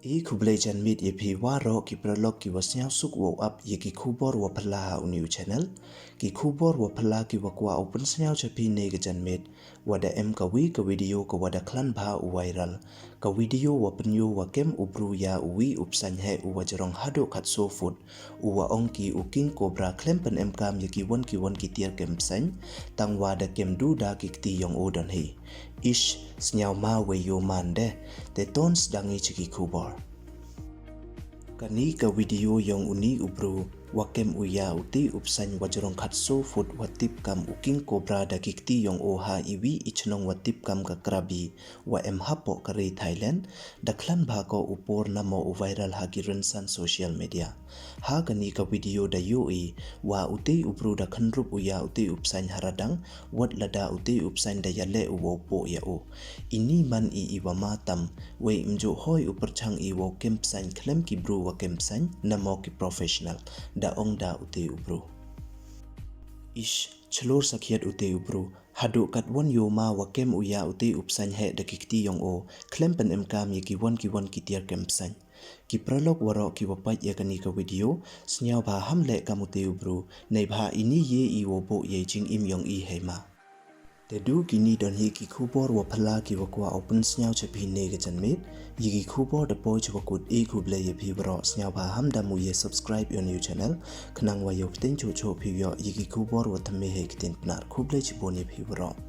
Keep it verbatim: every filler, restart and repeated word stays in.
I khublei janmiet ya phi waroh ki paralok ki wa sniawsuk wow ap ya ki khubor wa phylla ha u new channel. Ki khubor wa phylla ki wa kwah u pynsniaw cha phi ne ka janmiet, wa da em ka wi ka video ka wa da khlan bha u viral. Ka video wa pynyoo wa kem u bru ya u wi u psain heh u wa jrong hadooh khatsaw foot, u wa ong ki u king cobra, khlem pynemkam ya ki won ki won ki tiar kem psain, tang wa da kem du da ki kti yong o don hi. Ish, sniaw ma wei yoh man de. Te ton sdang i cha ki khubor. Kani ka video yong uni u bru wa kem u ya u te u psain wa jrong khatsaw foot wa tip kam u king cobra da ki kti yong o ha i wi i chnong wa tip kam ka Krabi, wa em hapoh ka ri Thailand, da khlan bha ko u por namo u viral ha ki rynsan social media. Ha kani ka video da yoh i wa u te u bru da khynrup u ya u te u psain ha radang, wat lada u te u psain da yaleh u wow poh ya o. Ini man i i wa ma tam, wei mjuh hoi u pyrchang i wow kem psain khlem ki bru wa kem psain namo ki professional, da ong da u te u bru. Ish, chlur sakhiat u te u bru. Hadooh katwon yoh ma wa kem u ya u te u psain heh da ki kti yong o, khlem pynemkam ya ki won ki won ki tiar kem psain. Ki paralok waroh ki wa pait ya kani ka video, sniaw bha ham leh kam u te u bru, neibha ini ye i wow buh ya i jingim yong i hei ma. Te du kini don hi ki khubor wa phylla ki wa kwah u pynsniaw cha phi ne ka janmiet. Ya ki khubor da poi cha wa kut, i khublei ya phi waroh, sniaw bha ham da mu ya subscribe ya u new channel, khnang wa yoh pteng choh choh phi yoh ya ki khubor wa thymme hei ktien Pnar. Khublei chibun ya phi waroh.